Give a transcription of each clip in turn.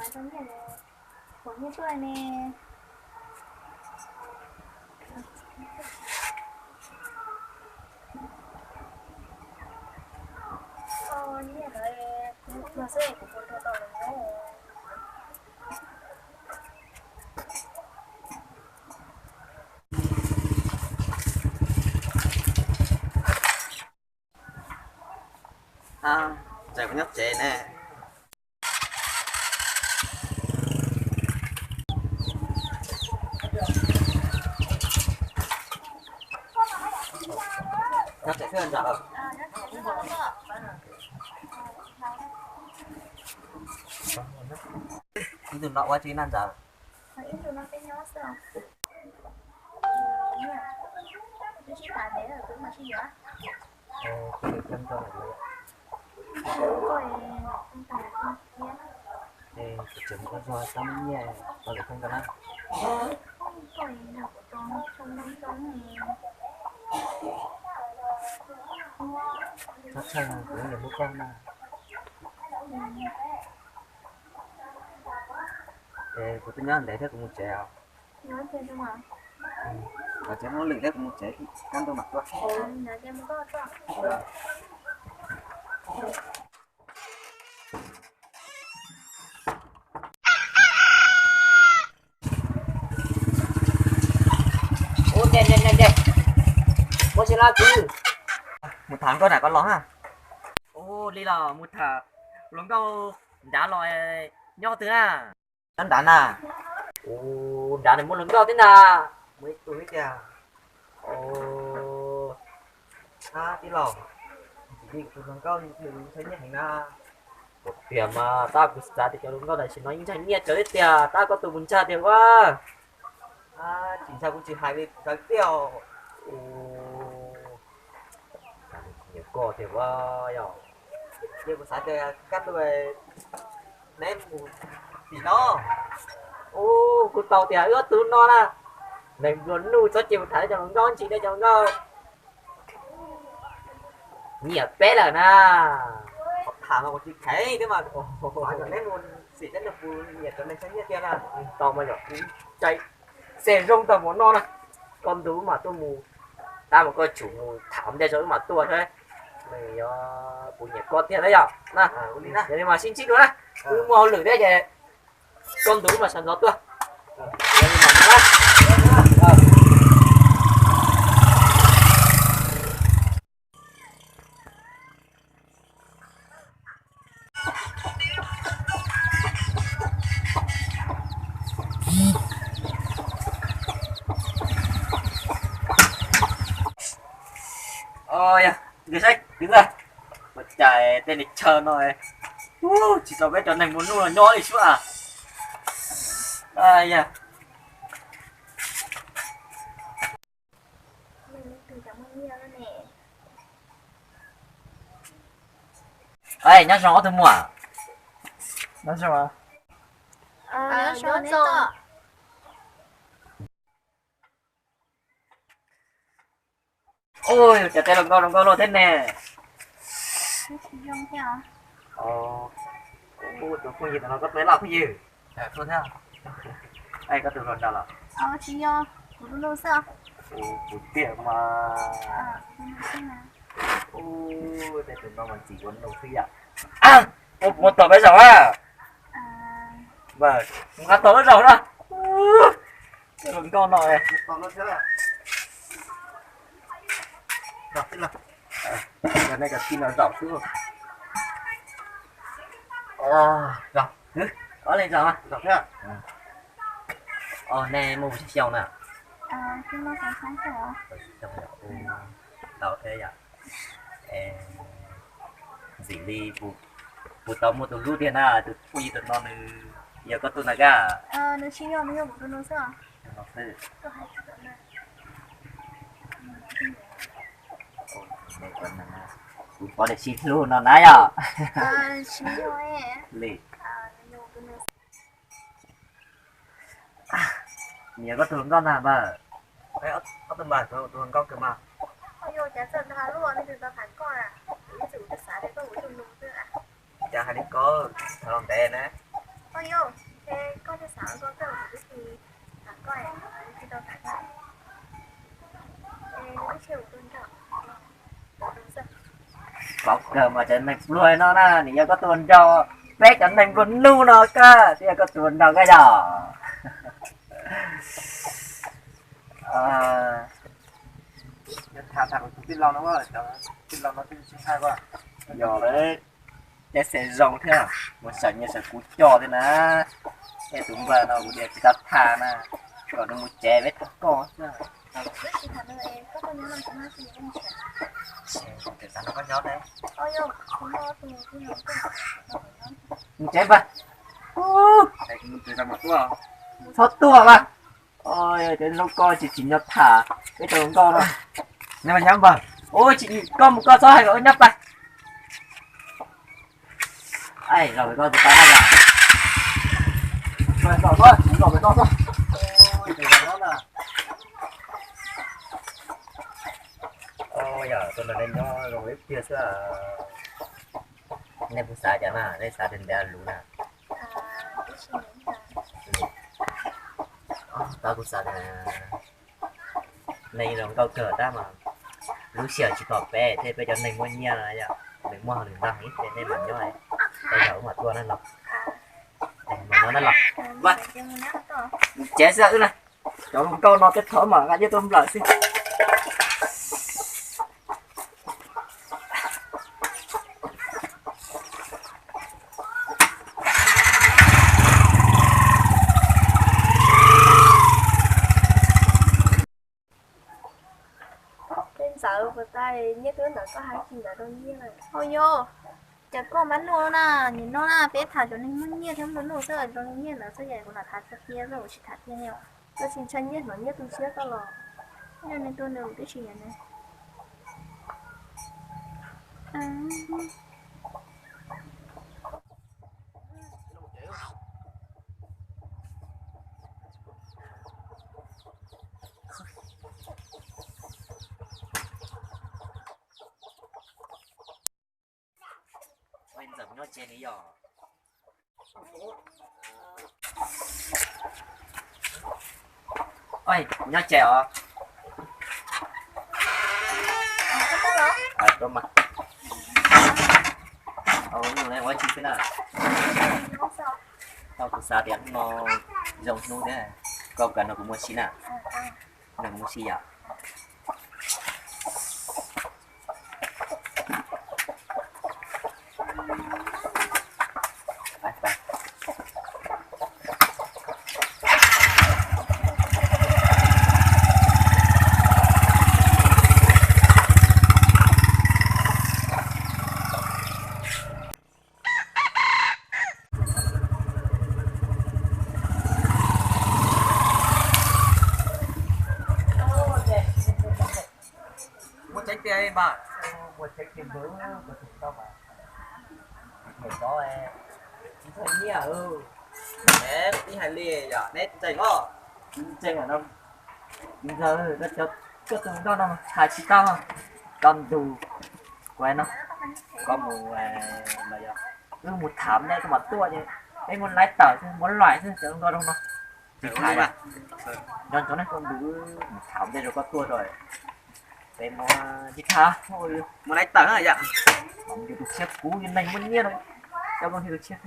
Ua nyiaj tuaj ne. Nyiaj lawm, kuv tuag xwb kuv puas tuag tau lawm no. Txawm kuv nyob tsev ne. Nyob tsev xwb ntag. Ib ntu no ua tsi na ntxawm? Kuv tseem muaj zog tab muaj nyiaj los lwm koj na. Txhob txhawj, kuv yeej yuav hlub koj na. Es kuv twb nyob ntev thiab, kuv mus tsev os. Koj tseem muaj lwm thiab, kuv mus tsev, kab ntug mam tuaj. Ua, ces ces ces ces, muab tsis laj kwv, mus tham nkauj nram ko los na. Ua li los mus tham hluas nkauj nrad los nyob twg na? Nyob nrad na. Ua, nrad nws muaj hluas nkauj thiab ntag. Muaj ib tug thiab tiag. Ua, tij laug, tsis li kuv tus hluas nkauj nws ntshai nyiaj heev na. Kuv tiag mas tab kuv xav tias cov hluas nkauj tam sim no yeej ntshai nyiaj tsawv thiab tiag, tab koj tus kuv ntshai tiag ua. Tsis ntshai kuv tsis hais li tsawv tiag. Nyiam koj tiag ua yog. Ces kuv xav tias kaj ntug neb mus tim no. Ua, kuv tau tias wb ob tug no na, neeg nplua nuj txhob cia kuv tham cov hluas nkauj ntsis, nej cov hluas nkauj nyiam peb lawm na. Tham mas kuv tsis kheev thiab mas, neb mus xim teb nws puas nyiam cov neeg tshaj nyiaj tiag na. Tau mas yog kuv cai xe zoo tau mus no na, koj ntu wb mam tuaj mus, tab mas koj tsum mus tham ntej tso wb mam tuaj thiab. Nws yog kuv nyiam koj tiag na yog na. Yog li mas sib ntsib dua na, wb muaj hauj lwm thiab ces koj ntu wb mam sawv ntxov tuaj. Yog, saib kwv ntag, ua cas tej li chaw no tsis tau peb cov neeg nplua nuj los nyob li sub a. Yog, nyob zoo ob tug muam. Ua cas tej hluas nkauj zoo nkauj luaj thiab ne. Tus phooj ywg no koj tuaj ib laj phooj ywg? Koj tus hluas nraug los? Kuv tiag mas. Ua tej tus no mas ntxim ua nus xwb yam. Ua kuv mus tom peb zaum a. Nqa tom peb zaum na. Hluas nkauj no. Nej zaum xwb. Nej muaj xya xyoo na? Tau thiab yom. Ntxim li kuv tau muaj tus hlub tiag na, tus phooj ywg tus no nws yog koj tug na kab? Kuv pom tias sib hlub no na yom. Li, nws yog koj tus hluas nkauj ntag npawg? Koj tus npawg, tus hluas nkauj kawg mas. Cas hais li ko, tham los ntev na. Paub kawg mas cov neeg pluag no na, nws yog koj tus hluas nraug, peb cov neeg nplua nuj no kawg thiaj yog koj tus hluas nraug kawg yog. Yog tham tham kuv tus tij laug no, tij laug no twb tsis hais, yog lawm, tej xeem zoo thiab, mus sawv nyiaj sawv kub coj thiab na. Tej tus npawg no kuv tias tsis tau tham na, kom nws mus tsev peb tham koj xwb. Mus tsev npawg, txhob tuaj mas. Cov zoo koj tsis tsim nyog tham peb cov hluas nkauj no. Nyob npawg, koj mus koj txhob hais kom wb nyob pab. Los pem ko, pem ko, los pem ko, los pem ko. Yog tuaj nrog nej nyob zoo ib pliag xwb. Nej puas xav cas na, nej xav tias ntev luv na? Tab kuv xav tias nej zoo nkauj kawg tab mas lub sij hawm tsis pom peb thiab, peb cov neeg muaj nyiaj no yom, nws muaj hauj lwm ntau heev ces nej mam nyob, tej zaum wb mam tuaj na no. Mam nyob na los. Mus tsev xwb wb na. Cov hluas nkauj no tej thaum mam nqa nyiaj tuaj nplawm xwb. Tej ntxawm puas tau nyiaj twb ntawm koj hais tsis ntawd rau nyiaj lawm. Hau yog, cas koj mab luaj na, nim no na peb tham cov neeg muaj nyiaj thiab nplua nuj xwb, rau nyiaj ntawd xwb es kuv lam tham txog tiag, koj tsis tham tiag ne. Koj tsis ntshai nyiaj hnov nyiaj tu siab koj los? Nyiaj nws tu nws twb tsis yam ne. Ntxawm nyob tsev ni yog. Nyob tsev os. Ua tsi xwb na. Tau kuv xav tias hnub no zoo hnub thiab, koj kav nrog kuv mus ua si na. Nrog kuv mus ua si yom. Muaj tseeb tiag mas, muaj tseeb tiag npawg, kuv tus tau mas, tsis ntshai nyiaj, tib hais li yom, neb ntseeg os, ntseeg no, ntseeg, koj tus nkauj no hais tsis tau, koj ntus, kuv no, koj mus, wb mus tham ntej koj mam tuaj ces, peb muab laib tawm xwb, muab laim xwb cov nkauj zoo no. Tsis tham, nco ntsoov na, koj ntus mus tham ntej rau koj tuaj rau, peb muab tsis tham, muab laib tawm yom, yus tus tshiab, kuv yus neeg muaj nyiaj no, coj koj thiab tus tshiab.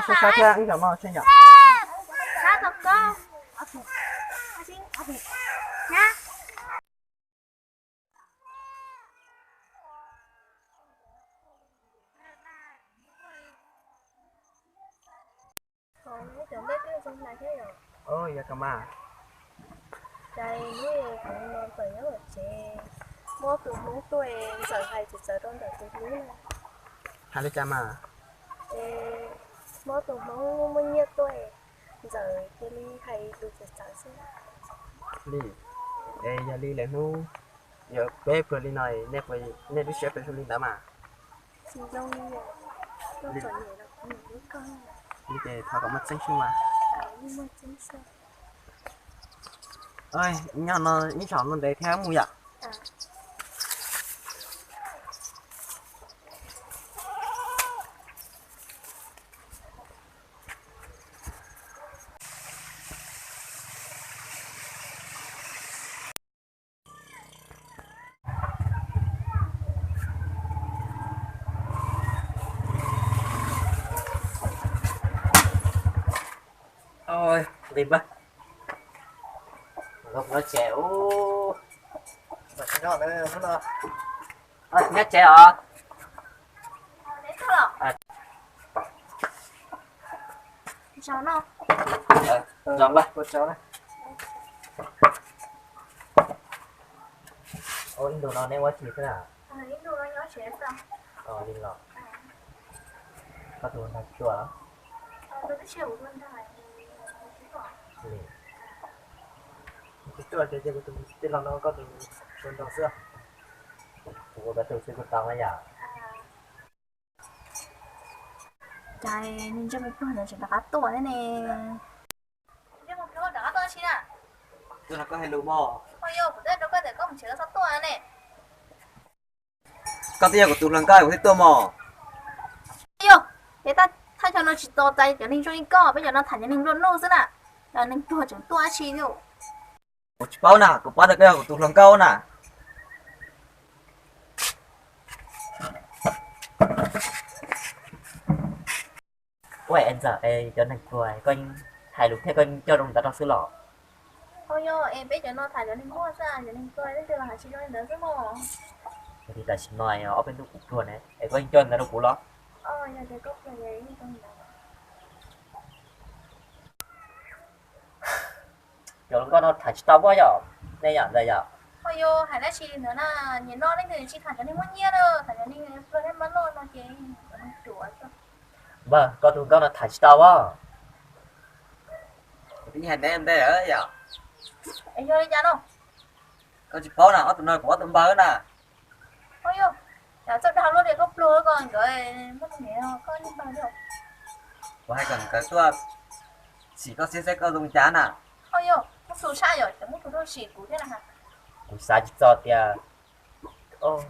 Sab sab thiab ib zaug no seb yom. Yog kawg mas. Cas hnub no Ntxawm nyob tom tsev, muab tus Hmoob tuaj, Ntxawm hais txawv txawv rau ntawm tus Hmoob na. Hais li cas mas? Es muab tus Hmoob muaj nyiaj tuaj, Ntxawm cia li hais lus txawv txawv xwb. Li, es yog li lawm hnub yog peb pluag li no, nej lub siab pes zoo li ntawd mas. Li ces thov kom muaj tseeb xwb mas. Nyob no ib zaug no ntev thiab mus yom. Nqis npawg, nyob tsev os. Ib ntus no neb ua tsi xwb na? Li los, koj tus hluas nraug tsis tuaj los? Tsis tuaj ces cia kuv tus tij laug no koj tus hluas nraug xwb. Kuv ua koj tus xwb kuj tau na yom. Cas ntsej muag pluag ntawd tseem rov qab tuaj thiab ne. Ntsej muag pluag rov qab tuaj tsi na? Tuaj nrog koj hais lus mog. Yog kuv twb hais rau koj tias koj mus tsev koj txhob tuaj ne. Koj twb yog kuv tus hluas nkauj kuv thiaj tuaj mog. Yog, peb thaj chaw no tsis txaus cov neeg zoo li koj, peb cov no tham cov neeg nplua nuj xwb na. Cov neeg pluag tseem tuaj dab tsi li. Kuv tsis paub na, kuv paub tias koj yog kuv tus hluas nkauj na. Ua es Ntxawm, es cov neeg pluag koj hais lus thiab koj coj zoo ntawd rau xwb los? Yog es peb cov no tham cov neeg pluag xwb, cov neeg pluag leej twg los hais tsis zoo li ntawd xwb mog. Yog li tam sim no ob peb hnub kuv pluag ne es koj yeej coj ntawd rau kuv los? Yog tias koj pluag ces yeej coj ntawd. Cov hluas nkauj no tham tsis tau pob yom, nej yom ntxawm yom? Yog hais dab tsi li ntawd na, nim no leej twg tsis tham cov neeg muaj nyiaj na, tham cov neeg pluag thiab mab loj no ces cov neeg ruam xwb. Npawg, koj tus nkauj no tham tsis tau pob. Kuv twb hais neb ntej lawm yom. Es yog li cas no? Koj tsis paub na, ob tug no kuv ob tug npawg na. Yog, yog txawj dag luaj li koj pluag ko nkawd muaj tus niam koj li npawg li. Kuv hais kom nkawd tuaj sim koj seb seb koj zoo cas na. Yog, muab xu sab yom, cov muab tus tuaj sim kuv thiab na. Kuv xav tsis txog tias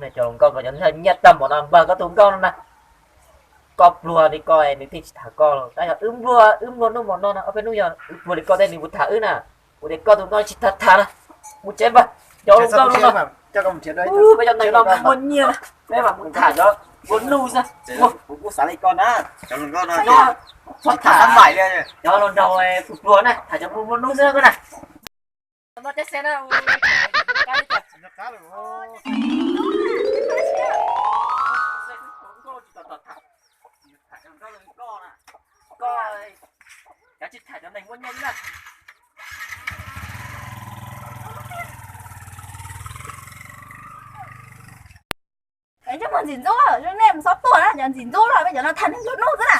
nej cov hluas nkauj ko cov nyiaj tag npaum no npawg, koj tus nkauj no na. Koj pluag li ko nws thiaj tsis tham koj los, tab yog wb nplua, wb nplua nuj npaum no na, ob peb hnub yog wb pluag li ko tej nws puas tham wb na. Kuv tias koj tus nkauj tsis tham tham na. Mus tsev npawg, cov hluas nkauj no, peb cov neeg no muaj nyiaj na, peb mam mus tham cov nplua nuj xwb. Kuv kuj xav li koj na, cov hluas nkauj no txhob tham, cov hluas nraug pluag pluag na tham cov nplua nuj xwb na. Koj tsis tham cov neeg muaj nyiaj xwb na. Cov ntxim ntxub, nej mus txhob tuaj na, cov ntxim ntxub los peb cov no tham neeg nplua nuj xwb na.